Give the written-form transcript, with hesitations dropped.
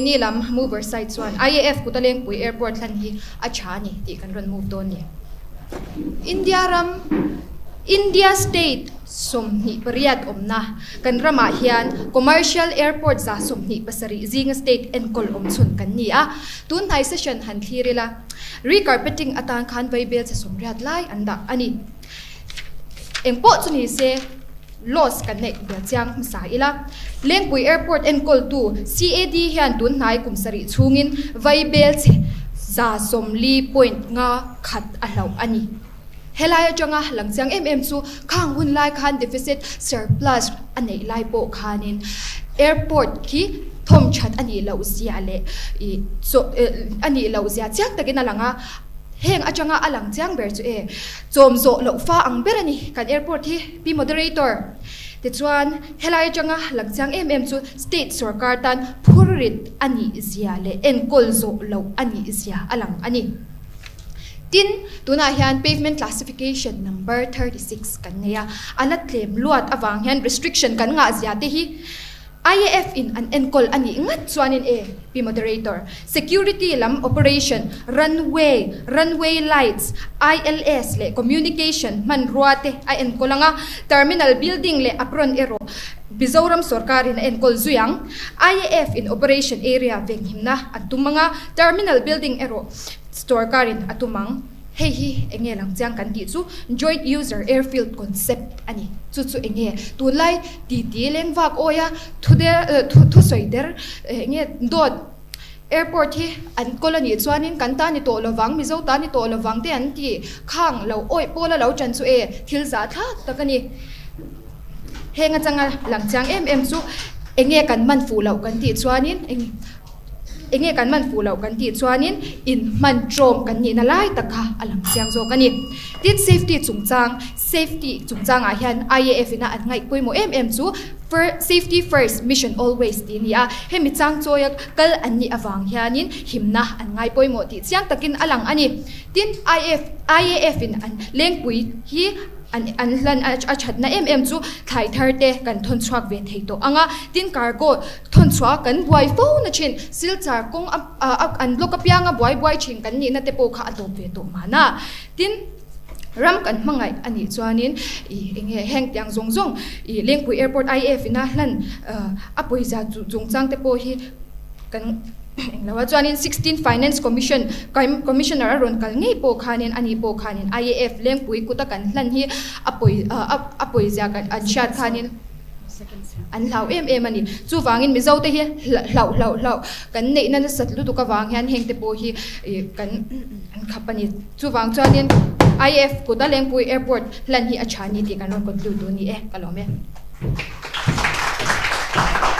Keini lam mover side chuan IAF kuta Lengpui Airport hlan hi a tha a ni tih kan rawn move dawn ni. India ram, India state 28 awmna kan ramah hian commercial airport 127 zinga state enkawl awm chhun kan ni a. Tun hnai session han thlir ila, recarpeting atan khan vaibel che 80 lai an dah a ni. Engpawh chu ni se, loss kan neih bel chiang hmasa ila. Lengpui Airport enkawltu CAD hian tun hnai kum sarih chhungin vaibel che 40.5 a hlauh a ni. Helai atanga lang chiang em em chu khang hun lai khan deficit surplus a neih lai pawh khanin airport khi thawm that a nih loh zia leh ih a nih loh zia chiang takin a lang a. Heng atanga a lang chiang ber chu e, chawm zawh loh fa ang ber a ni kan airport hi, Pi Moderator. Tichuan, helai atanga lang chiang em em chu state sorkar tan phurrit a nih zia leh enkawl zawh loh a nih zia a lang a ni. Tin, tunah hian pavement classification number 36 kan nei a, a la tlem luat avang hian restriction kan ngah zia te hi, IAF in an enkawl a nih ngat chuanin e, Pi Moderator, Security lam operation, runway, runway lights, ILS leh communication hmanrua te a enkawl ang a, terminal building leh apron erawh Mizoram sorkarin a enkawl zui ang. IAF in operation area venghimna an tum ang a, terminal building erawh sorkarin a tum ang. Hei hi eng nge lang chiang kan tih chu Joint User Airfield Concept a ni. Chu chu eng nge tunlai titi leng vak awi a thu der thu sawi der eng nge dawt airport hi an kawl a nih chuanin kan ta ni tawh lovang Mizo ta ni tawh lovang te an ti khang lo awih pawl a lo ṭan chu e thil zah thlak tak a ni. Heng atanga lang chiang em em chu eng nge kan man fuh loh kan tih chuanin eng. Eng nge kan man fuh loh kan tih chuanin in hman ṭawm kan nihna lai tak kha a lang chiang zawk a ni. Tin, safety chungchang, safety chungchangah hian IAF ina an ngaih pawimawh em em chu safety first, mission always tih a ni a. Hemi chang chawia kal an nih avang hianin himna an ngai pawimawh tih chiang takin a lang a ni. Tin, IAF in an lengpui hi. An an hlan a a thatna em em chu thlai thar te kan thawn chhuak ve thei tawh ang a, tin cargo thawn chhuah kan buai fo na thin, silchar kawng a a an block apianga buai buai thin kan nihna te pawh kha a tawp ve tawh mahna. Tin, ram kan hmangaih a nih chuanin ih eng nge heng tiang zawng zawng ih Lengpui Airport IAF ina hlan a pawisa chungchang te pawh hi kan Englo ah chuanin 16 Finance Commission Commissioner a rawn kal ngei pawh khanin ani pawh khanin IAF Lengpui kuta kan hlan hi a pawi a pawizia kan an hriat khanin an hlau em em a ni. Chuvangin Mizo te hi hlauh hlauh hlauh kan neihna nasat lutuk avang hian heng te pawh hi kan an khap a ni. Chuvang chuanin IAF kuta Lengpui Airport hlan hi a tha ni tih kan rawn conclude duh a ni e, ka lawm e.